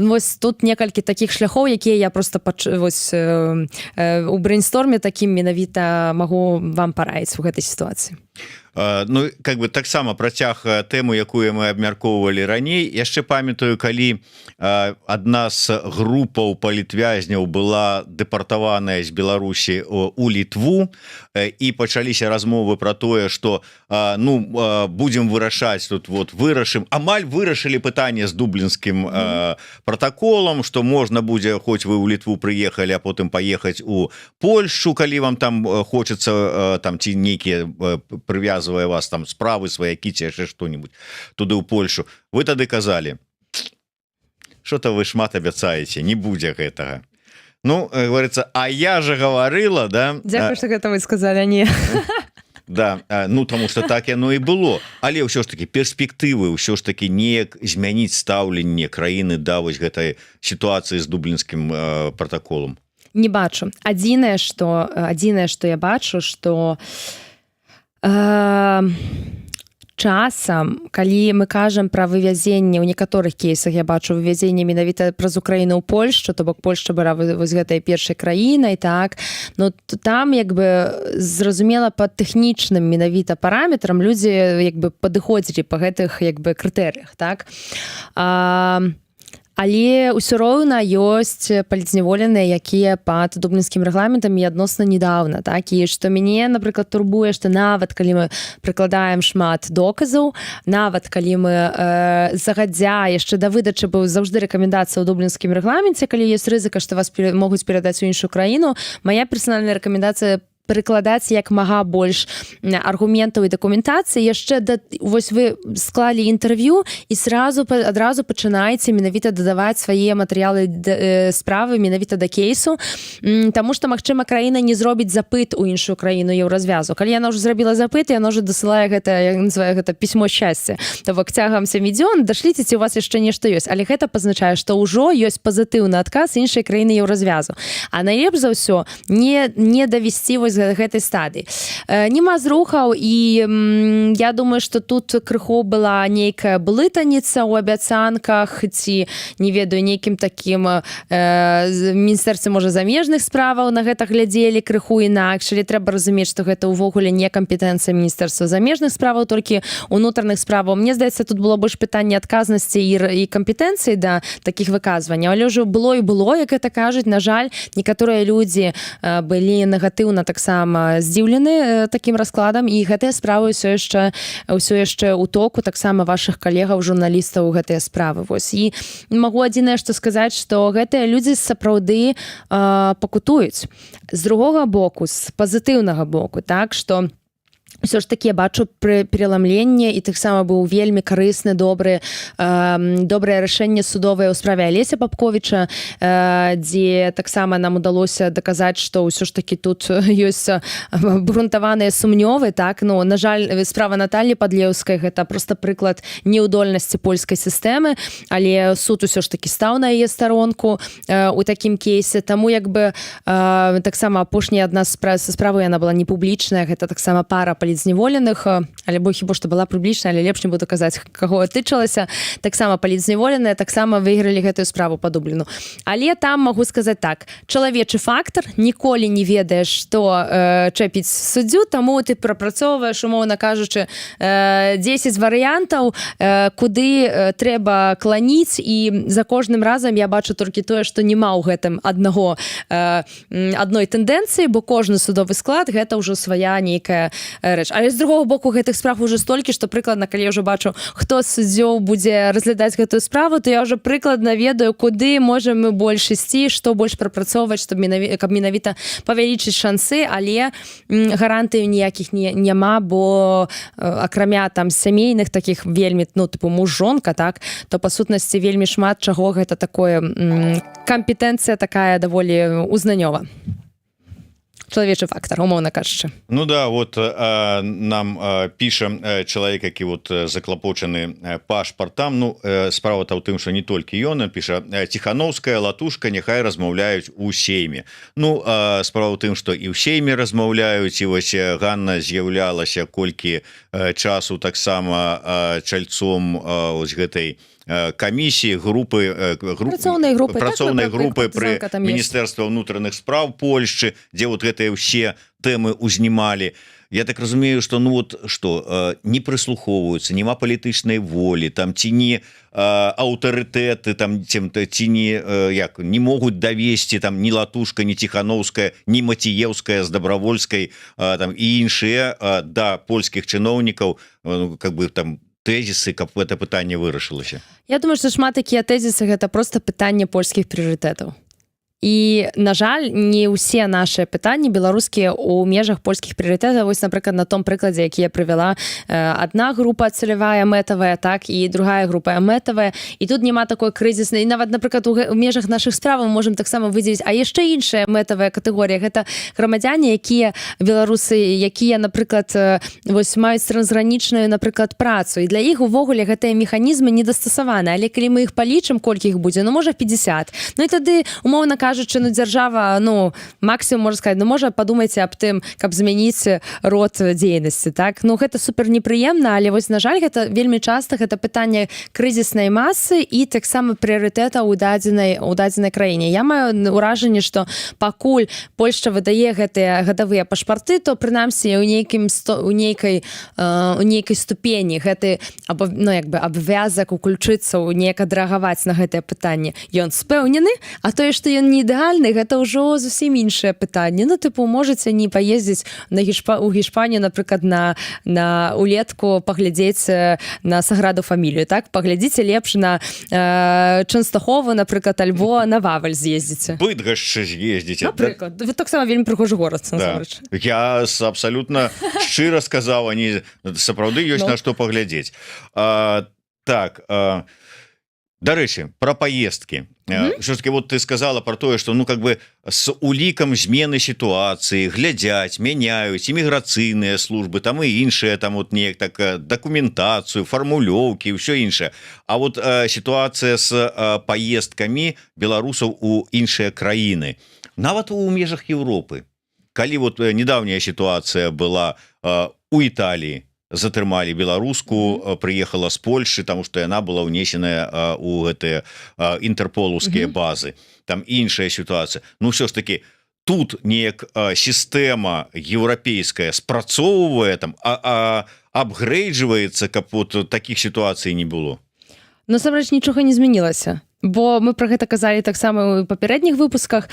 вось тут некалькі такіх шляхоў, якія я просто вось, у брейнсторме такім менавіта магу вам параіць у гэтай сітуацыі. Ну, как бы таксама працяг тэму, якую мы абмяркоўвалі раней. Яшчэ памятаю, калі адна з групаў палітвязняў была дэпартаваная з Беларусі у Літву, і пачаліся размовы про тое, что, ну, будем вырашаць тут, вот вырашым, амаль вырашылі пытанне з Дублінскім протаколам, что можна будзе, хоць вы ў Літву прыехалі, а потым паехаць у Польшу, калі вам там хочется, там ці нейкія прывязвае вас там справы, сваякі ці яшчэ что-нибудь, туды, ў Польшу. Вы тады казалі: «Что-то вы шмат абяцаеце, не будзе гэтага». Ну, говорится, а я же говорила, да? Дзякую, что гэта вы сказали, не Да, ну, тому что так яно і было. Але ўсё ж таки перспектывы ўсё ж таки неяк змяніць стаўленне краіны да вось гэтай сітуацыі з Дублінскім протаколам? Не бачу. Адзінае, что я бачу, что часам, калі мы кажам пра вывязенне, ў некаторых кейсах я бачу вывязенне менавіта праз Украіну ў Польшчу, то бок Польшча была вось гэтай першай краінай, так, но там як бы зразумела, по тэхнічным менавіта параметрам людзі як бы падыходзілі по гэтых як бы крытэрыях, так, але ўсё роўна ёсць палітзняволеныя, якія пад Дублінскім рэгламентам і адносна недавно, так. І што мяне, напрыклад, турбуе, што нават калі мы прыкладаем шмат доказаў, нават калі мы загадзя, яшчэ да выдачы, быў заўжды рэкамендацыя ў Дублінскім рэгламенце, калі ёсць рызыка, што вас могуць перадаць у іншую краіну, моя персанальная рэкамендацыя — прыкладаць як мага больш аргументаў і дакументацыі яшчэ да. Вось вы склалі інтэрв'ю і сразу, адразу пачынаеце менавіта дадаваць свае матэрыялы справы менавіта да кейсу. Таму што, магчыма, краіна не зробіць запыт у іншую краіну Еўразвязу. Калі яна ўжо зрабіла запыт, яна ўжо дасылае гэта, я называю гэта пісьмо счастья, то бок цягам 7 дзён дашліце, ці у вас яшчэ нешта ёсць. Але гэта пазначае, што ўжо ёсць пазітыўны адказ іншай краіны Еўразвязу. А найлепш за ўсё не давесці вось гэтай стадыі. Няма зрухаў, і я думаю, что тут крыху была нейкая блытаніца ў абяцанках ці, не ведаю, нейкім такім міністэрстве, можа, замежных справаў на гэта глядзелі крыху інакш. Але трэба разумець, што гэта ўвогуле не кампетэнцыя міністэрства замежных справаў, толькі унутраных справаў. Мне здаецца, тут было больш пытанне адказнасці і кампетэнцыі да такіх выказванняў. Але ўжо было і было, як это кажуць. На жаль, некаторыя людзі былі негатыўна таксама здзіўлены такім раскладам, і гэтыя справы ўсё яшчэ у току, таксама ваших калегаў журналістаў гэтыя справы. Вось, і магу адзінае што сказаць, што гэтыя людзі сапраўды пакутуюць. З другога боку, з пазітыўнага боку, так, что ўсё ж таки я бачу пры пераламленне, і таксама быў вельмі карысны, добрае рашэнне судовае ў справе Алеся Папковіча, дзе таксама нам удалося даказаць, што ўсё ж таки тут ёсць абгрунтаваныя сумнёвы, так. Ну, на жаль, справа Натальі Падлеўскай — гэта просто прыклад неўдольнасці польскай сістэмы, але суд усё ж таки стаў на яе старонку у такім кейсе. Таму як бы таксама апошняя адна са справы, яна была не публічная, гэта таксама пара палітзняволеных, але бо хіба што была публічная, але лепш не буду казаць, каго тычылася. Таксама палітзняволеная, таксама выйгралі гэтую справу по Дубліну. Але там магу сказаць так: чалавечы фактор, ніколі не ведаеш, што чэпіць суддзю, таму ты прапрацоўваеш, умоўна кажучы, 10 варыянтаў, куды трэба кланіць, і за кожным разам я бачу толькі тое, што няма ў гэтым адной тэндэнцыі, бо кожны судовы склад — гэта ўжо свая нейкая рэч. рэч. Але з другого боку, гэтых справ уже столькі, што прыкладна, калі я ўжо бачу, хто з суддзёў будзе разглядаць гэтую справу, то я уже прыкладна ведаю, куды можем мы больш ісці, што больш прапрацоўваць, каб менавіта павялічыць шансы. Але гарантыю ніякіх няма, бо акрамя там сямейных таких вельмі, ну, тыпу муж, жонка, так, то па сутнасці вельмі шмат чаго гэта такое кампетэнцыя такая даволі узнанёва, чалавечы фактор, умоўна кажучы. Ну да, вот нам піша чалавек, які вот заклапочаны пашпартам. Ну, справа-то ў тым, что не толькі ён піша: «Ціхановская, Латушка няхай размаўляюць у Сейме». Ну, справа ў тым, что і ў Сейме размаўляюць, і вось Ганна з'яўлялася колькі часу таксама чальцом ось гэтай камісіі, групы, працоўнай групы. Працоўнай так, групы пры Міністэрства ўнутраных спраў Польшчы, дзе вот гэтыя ўсе тэмы узнімалі. Я так разумею, что, ну вот что, не прыслухоўваюцца, няма палітычнай волі там ці не аўтарытэты там чем-то, ці не, як, не могуць давесці там ні Латушка, ні Ціхановская, ні Маціеўская з Дабравольскай там і іншыя да польскіх чыноўнікаў, ну, как бы там тэзісы, каб это пытанне вырашылася? Я думаю, что шмат такія тэзісы — гэта просто пытанне польскіх прыярытэтаў. І, на жаль, не ўсе наши пытанні беларускія у межах польскіх прыярытэтаў. Вось, напрыклад, на том прыкладзе, які я прывяла: одна група целевая, мэтавая, так, і другая група мэтавая, і тут няма такой крызіснай. Нават, напрыклад, у межах наших справ мы можем таксама выдзеліць, а яшчэ іншая мэтавая катэгорыя — гэта грамадзяне, якія беларусы, якія, напрыклад, вось маюць трансгранічную, напрыклад, працу, і для іх увогуле гэтыя механізмы не дастасаваны. Але калі мы іх палічым, колькі іх будзе? Ну, можа, 50. Ну і тады, умоўна кажучы, ну, дзяржава, ну, максимум можа сказать: «Ну, можа, падумайце аб тым, каб змяніць род дзейнасці», так. Ну, гэта супер непрыемна, але вось, на жаль, гэта вельмі часта гэта пытанне крызіснай масы і таксама прыярытэта у дадзенай краіне. Я маю ўражанне, что пакуль Польшча выдае гэтыя гадавыя пашпарты, то прынамсі у нейкай ступені гэты або, ну, як бы абавязак уключыцца ў неяк адрэагаваць на гэтае пытанне, ён спэўнены. А тое, што ён не ідэальны, гэта ўжо зусім іншае пытанне. Ну, тыпу, можаце не паездзіць на гішпа у Гішпанію, напрыклад, на улетку паглядзець на Саграду Фамілію, так, паглядзіце лепш на Чанстахову, напрыклад, альбо на Ваваль з'ездзіце. Быдгашчы з'ездзіце. Напрыклад, да. Таксама вельмі прыгожы горад. Да. Я абсолютно шчыра сказаў, они сапраўды ёсць, ну, на што паглядзець. Так, дарэчы, про поездки. Все-таки вот ты сказала про тое, что, ну, как бы с улікам змены сітуацыі глядзяць, мяняюць іміграцыйныя службы там і іншыя там вот неяк так дакументацыю, фармулёўкі, ўсё іншае. А вот сітуацыя с поездкамі беларусаў у іншыя краіны, нават у межах Европы, калі вот недавняя сітуацыя была у Італіі, затрымалі беларуску, прыехала з Польшчы, тому что яна была ўнесеная у гэтыя інтэрполаўскія базы, там іншая сітуацыя. Ну, все ж таки тут неяк сістэма еўрапейская спрацоўвае там, апгрэйджваецца, каб вот таких сітуацый не было? Насамрэч нічога не змянілася, бо мы про гэта казалі таксама у папярэдніх выпусках.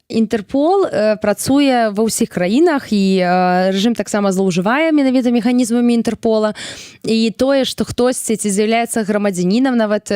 Інтэрпол працуе ва ўсіх краінах, і рэжым таксама злоўжывае менавіта механізмамі Інтэрпола. І тое, што хтосьці ці з'яўляецца грамадзянінам нават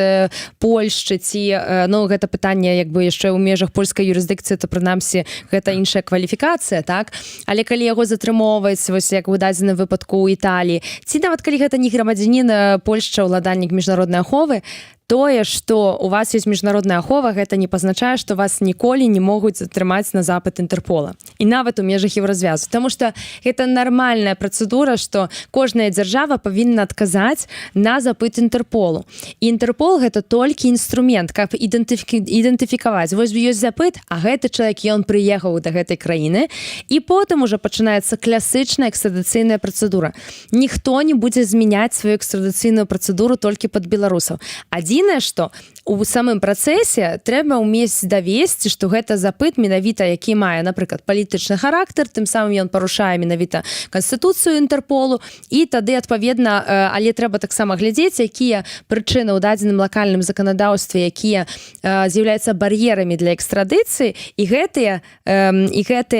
Польшчы ці ну, гэта пытанне як бы яшчэ ў межах польскай юрысдыкцыі, то прынамсі гэта іншая кваліфікацыя, так. Але калі яго затрымоўваць, вось як у дадзеным выпадку ў Італіі, ці нават калі гэта не грамадзянін Польшча, ўладальнік міжнароднай аховы, тое, что у вас есть міжнародная ахова, гэта не пазначае, что вас ніколі не могуць затрымаць на запыт Інтэрпола, і нават у межах Еўразвязу. Потому что гэта нармальная працэдура, что кожная дзяржава павінна адказаць на запыт Інтэрполу. Інтэрпол — гэта толькі інструмент, каб ідэнтыфікаваць: вось ёсць запыт, а гэты чалавек, ён прыехаў да гэтай краіны, і потым уже пачынаецца класычная экстрадыцыйная працэдура. Ніхто не будзе змяняць сваю экстрадыцыйную працэдуру толькі под беларусаў. Адзін Адзінае, что у самым працэсе трэба ўмець давесці, что гэта запыт менавіта, які мае, напрыклад, палітычны характар, тым самым ён парушае менавіта канстытуцыю Інтэрполу, і тады адпаведна, але трэба таксама глядзець, якія прычыны ў дадзеным лакальным заканадаўстве, якія з'яўляюцца бар'ерамі для экстрадыцыі, і гэтыя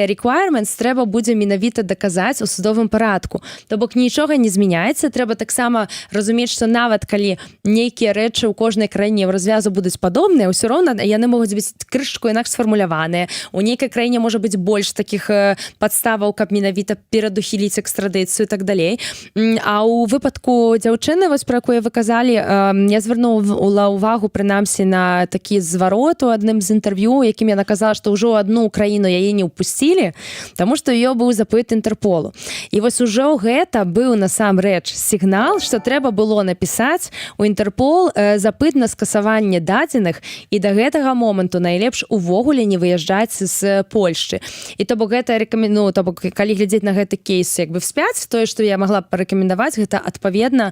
requirements трэба будзе менавіта даказаць у судовым парадку. То бок нічога не змяняецца. Трэба таксама разумець, што нават калі нейкія рэчы ў кожнай краіне Еўразвязу будуць падобныя, ўсё роўна яны могуць быць крышку інакш сфармуляваныя. У нейкай краіне можа быць больш таких падставаў, каб менавіта перадухіліць экстрадыцыю, так далей. А у выпадку дзяўчыны вось, про якую вы казалі, я звярнула увагу прынамсі на такі зварот у адным з інтэрв'ю, якім яна казала, што ўжо одну краіну яе не ўпусцілі, таму што ее быў запыт Інтэрполу. І вось ужо гэта быў насамрэч сігнал, што трэба было напісаць у Інтэрпол запыт на скасаванне дадзеных і да гэтага моманту найлепш увогуле не выязджаць з Польшчы. І то бок гэта рэкаменду, то бок калі глядзець на гэты кейс як бы вспять, тое, што я могла б парэкамендаваць, гэта адпаведна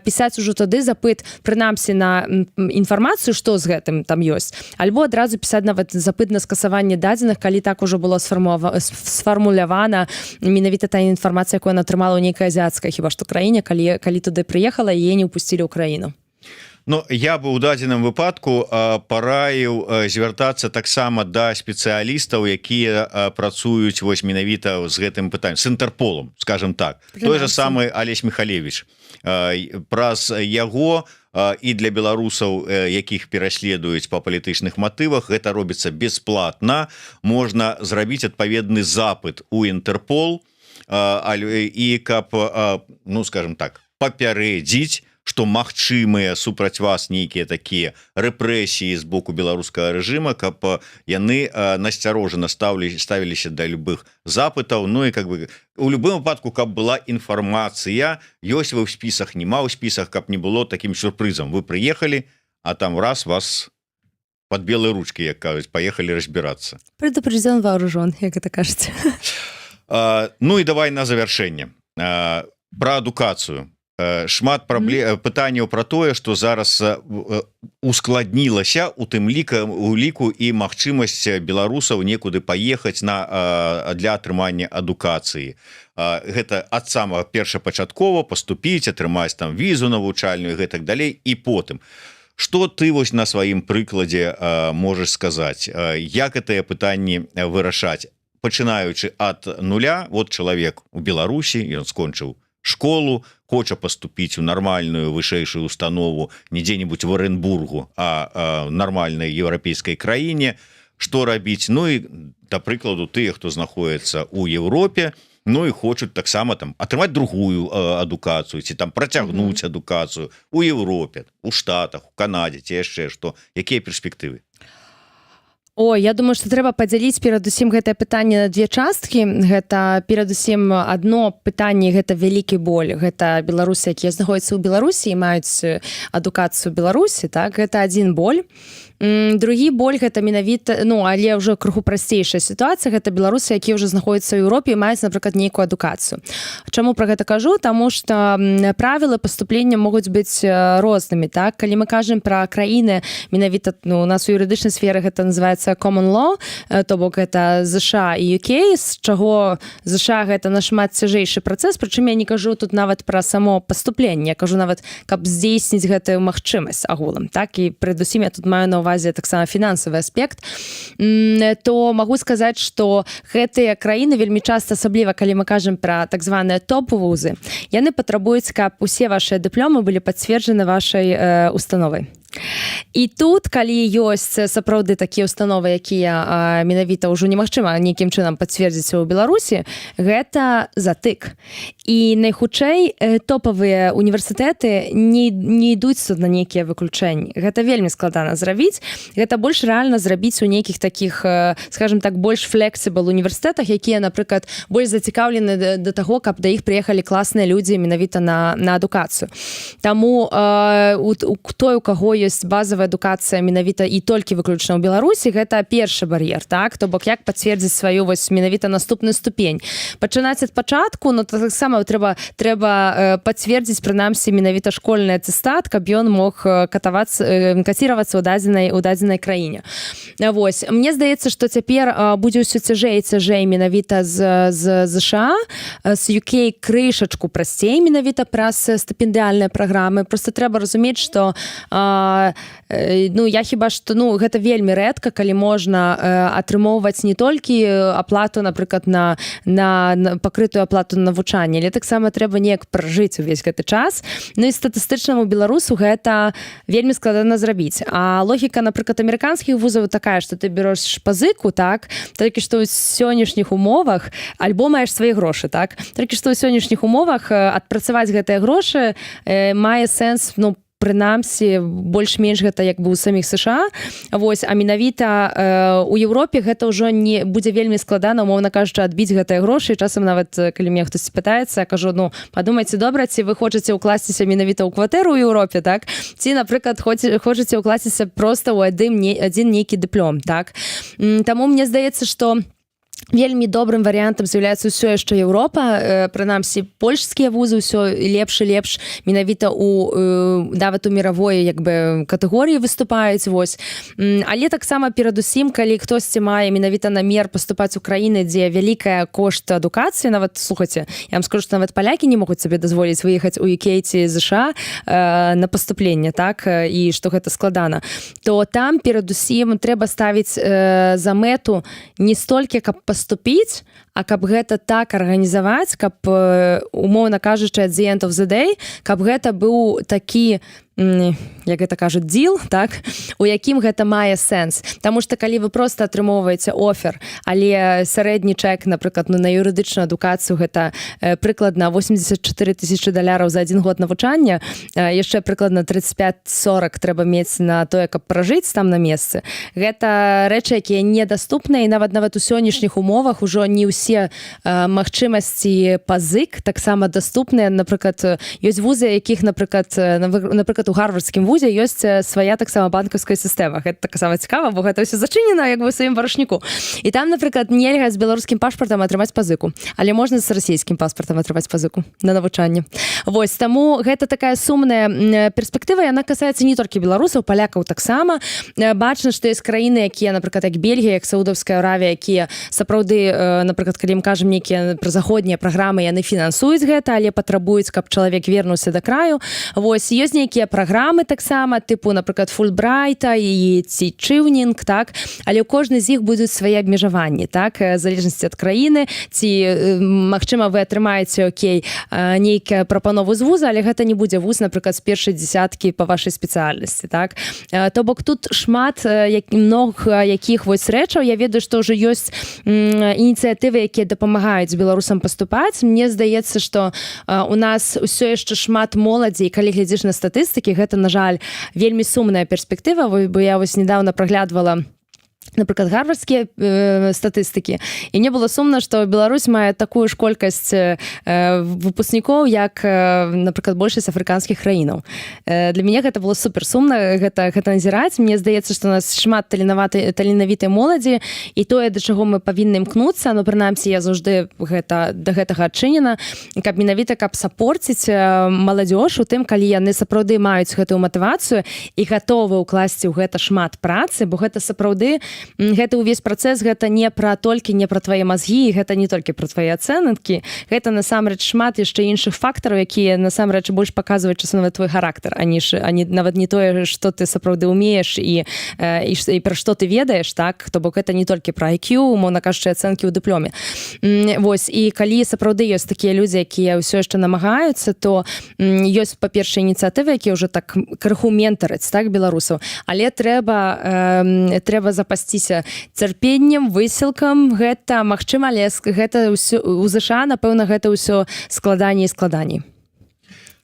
пісаць ужо тады запыт прынамсі на інфармацыю, што з гэтым там ёсць, альбо адразу пісаць нават запыт на скасаванне дадзеных, калі так ужо было сфармулявана менавіта та інфармацыя, якую она атрымала ў нейкай азіяцкай хіба што краіне, калі туды прыехала, яе не ўпусцілі ў краіну. Ну, я бы у дадзеным выпадку параіў звяртацца таксама да спецыялістаў, якія працуюць вось менавіта з гэтым пытаннем, с Інтэрполам, скажем так. Той же самы Алесь Міхалевич, праз яго і для беларусаў, якіх пераследуюць по палітычных матывах, гэта робіцца бесплатно. Можна зрабіць адпаведны запыт у Інтэрпол і каб, ну, скажем так, папярэдзіць, что магчымыя супраць вас нейкія такія рэпрэсіі з боку беларускага рэжыма, каб яны насцярожана ставіліся да любых запытаў. Ну и как бы у любым выпадку каб была інфармацыя, ёсць вы ў спісах, няма ў спісах, каб не было таким сюрпрызам: вы прыехалі, а там раз — вас под белые ручки, як кажуць, поехали разбираться. Предупрежден, вооружен, як это кажется. Ну и давай на завяршэнне про адукацыю. Шмат праблем, пытанняў про тое, что зараз ускладнілася у тым ліка у ліку і магчымасць беларусаў некуды паехаць на для атрымання адукацыі. Гэта ад самага першапачаткова паступіць, атрымаць там візу навучальную і гэтак далей. І потым, что ты вось на сваім прыкладзе можаш сказаць, як гэтыя пытанні вырашаць, пачынаючы ад нуля? Вот чалавек у Беларусі, ён скончыў школу, хоча поступіць у нармальную вышэйшую установу не дзе-нибудь в Оренбургу, а нармальнай еўрапейскай краіне. Что рабіць? Ну і да прыкладу, тыя, хто знаходіцца у Европе, ну і хочуць таксама там атрымаць другую адукацыю ці там працягнуць адукацыю у Европе, у Штатах, у Канадзе ці яшчэ што, якія перспектывы? О, я думаю, что трэба падзяліць перадусім гэтае пытанне на две часткі. Гэта перадусім одно пытанне, гэта вялікі боль, гэта беларусы, якія знаходзяцца ў Беларусі і маюць адукацыю Беларусі, так, гэта один боль. Другі боль — гэта менавіта, ну, але ўжо крыху прасцейшая сітуацыя, гэта беларусы, якія ўжо знаходзяцца ў Еўропе і маюць, напрыклад, нейкую адукацыю. Чаму про гэта кажу? Таму что правілы паступлення могуць быць рознымі. Так, калі мы кажам про краіны менавіта, ну, у нас у юрыдычнай сферы гэта называется common law, то бок это ЗША і UK, з чаго ЗША гэта нашмат цяжэйшы працэс. Прычым я не кажу тут нават пра само паступленне, кажу нават, каб здзейсніць гэтую магчымасць агулам, так, і перадусім я тут маю на увазе таксама фінансавы аспект, то магу сказаць, что гэтыя краіны вельмі часта, асабліва калі мы кажам пра так званыя топ-вузы, яны патрабуюць, каб усе ваши дыпломы былі пацверджаны вашай установай. І тут, калі ёсць сапраўды такія установы, якія менавіта ўжо немагчыма нейкім чынам пацвердзіць у Беларусі, гэта затык. І найхутчэй топавыя універсітэты не ідуць тут на нейкія выключэнні. Гэта вельмі складана зрабіць. Гэта больш рэальна зрабіць у нейкіх такіх, скажем так, больш flexible універсітэтах, якія, напрыклад, больш зацікаўлены да таго, каб да іх прыехалі класныя людзі менавіта на адукацыю. Таму той, у каго ёсць ёсць базовая адукацыя менавіта і толькі выключна ў Беларусі, гэта першы бар'ер, так? То бок як пацвердзіць сваю вось менавіта наступны ступень, пачынаць ад пачатку, но таксама трэба пацвердзіць прынамсі менавіта школьны атэстат, каб ён мог катавацца, каціравацца у дадзенай краіне. Вось мне здаецца, что цяпер будзе ўсё цяжэй і цяжэй менавіта з ЗША, з UK крышачку прасцей менавіта праз стыпендыальныя праграмы. Просто трэба разумець, что ну, я хіба что, ну, гэта вельмі рэдка, калі можна атрымоўваць не толькі аплату, напрыклад, на пакрытую аплату навучання, але таксама трэба неяк пражыць увесь гэты час. Ну і статыстычнаму беларусу гэта вельмі складана зрабіць. А логіка, напрыклад, амерыканскіх вузаў такая, что ты берешь пазыку, так, толькі што ў сённяшніх умовах, альбо маеш свае грошы, так, толькі што ў сённяшніх умовах адпрацаваць гэтыя грошы мае сэнс, ну, прынамсі больш-менш гэта як бы у саміх США. Вось, а менавіта у Еўропе гэта ўжо не будзе, вельмі складана, умоўна кажучы, адбіць гэтыя грошы. Часам нават калі мне хтось пытаецца, кажу: «Ну, падумайце добра, ці вы хочаце ўкласціся менавіта ў кватэру ў Еўропе, так, ці, напрыклад, хочаце ўкласціся просто ў адзін не адзін нейкі дыплом», так. Таму мне здаецца, что вельмі добрым варыянтам з'яўляецца ўсё яшчэ Еўропа, прынамсі польскія вузы ўсё лепш і лепш менавіта у нават у мировой як бы катэгорыі выступаюць. Вось, але таксама перадусім, калі хтосьці мае менавіта намер паступаць у краіны, дзе вялікая кошт адукацыі, нават, слухайте, я вам скажу, что нават палякі не могуць сабе дазволіць выехаць у UK ці ЗША на паступленне, так, і што гэта складана, то там перадусім трэба ставіць за мэту не столькі каб паступіць, а каб гэта так арганізаваць, каб, умоўна кажучы, at the end of the day, каб гэта быў такі, як гэта кажуць, deal, так, у якім гэта мае сэнс. Таму что калі вы просто атрымоўваеце офер, але сярэдні чэк, напрыклад, ну, на юрыдычную адукацыю гэта прыкладна 84 тысячи даляраў за один год навучання, яшчэ прыкладна 35-40 трэба мець на тое, каб пражыць там на месцы, гэта рэчы, якія недаступныя. І нават у сённяшніх умовах ужо не ўсе магчымасці пазык таксама даступныя. Напрыклад, ёсць вузы, якіх, напрыклад, у Гарвардскім вузе ёсць свая таксама банкаўская сістэма. Гэта таксама цікава, бо гэта ўсё зачынена як бы у сваім варашніку. І там, напрыклад, нельга з беларускім пашпартам атрымаць пазыку, але можна з расійскім паспартам атрымаць пазыку на навучанне. Вось таму гэта такая сумная перспектыва, яна касаецца не толькі беларусаў, палякаў таксама. Бачна, што ёсць краіны, якія, напрыклад, як Бельгія, як Саудаўская Аравія, якія сапраўды, напрыклад, калі ім кажам нейкія пра заходнія праграмы, яны фінансуюць гэта, але патрабуюць, каб чалавек вернуўся да краю. Вось, ёсць нейкія праграмы таксама, тыпу, напрыклад, Фульбрайта і ці Чыўнінг, так, але ў кожнай з іх будуць свае абмежаванні, так, залежнасці ад краіны ці магчыма, вы атрымаеце, окей, нейкая прапанову з вуза, але гэта не будзе вуз, напрыклад, з першай десяткі по вашай спецыяльнасці, так. То бок тут шмат як много якіх вось рэчаў. Я ведаю, што ўжо ёсць ініцыятывы, якія дапамагаюць беларусам паступаць. Мне здаецца, что у нас ўсё яшчэ шмат моладзі, і калі глядзіш на статыстыкі, гэта, на жаль, вельмі сумная перспектыва, бо я вось недавно праглядвала, напрыклад, гарвардскія статыстыкі, і мне было сумна, што Беларусь мае такую ж колькасць выпускнікоў, як, напрыклад, большасць афрыканскіх краінаў. Для мяне гэта было супер сумна гэта назіраць. Мне здаецца, што у нас шмат таленавітай моладзі, і тое, да чаго мы павінны імкнуцца, но прынамсі я заўжды гэта да гэтага адчынена, каб менавіта каб сапорціць маладзёж у тым, калі яны сапраўды маюць гэтую матывацыю і гатовы ўкласці ў гэта шмат працы, бо гэта сапраўды гэта ўвесь працэс, гэта не пра толькі не пра твае мазгі, гэта не толькі пра твае ацэнкі, гэта насамрэч шмат яшчэ іншых фактараў, якія насамрэч больш паказваюць часам нават твой характар, аніж ані нават не тое, што ты сапраўды умееш і пра што ты ведаеш, так. То бок это не толькі пра IQ, умоўна кажучы, ацэнкі ў дыпломе. Вось, і калі сапраўды ёсць такія людзі, якія ўсё яшчэ намагаюцца, то ёсць, па-першае, ініцыятывы, якія ўжо так крыху ментараць, так, беларусаў, але трэба запасціся цярпеннем, высілкам. Гэта магчыма, але гэта ўсё у ЗША, напэўна, гэта ўсё складаней і складаней.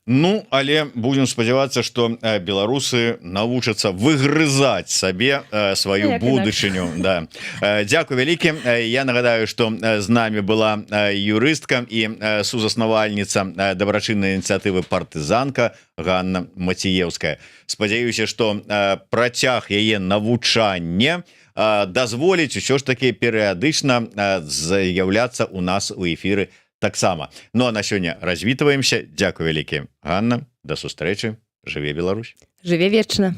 Ну, але будем спадзявацца, что беларусы навучацца выгрызаць сабе сваю Як будучыню, да. Дзякуй вялікі. Я нагадаю, что з нами была юрыстка і сузаснавальніца дабрачыннай ініцыятывы «Партызанка» Ганна Маціеўская. Спадзяюся, что працяг яе навучання дазволіць усё ж таки перыядычна з'яўляцца у нас у эфіры таксама. Ну а на сёння развітваемся. Дзякуй вялікі, Ганна, да сустрэчы. Жыве Беларусь! Жыве вечна!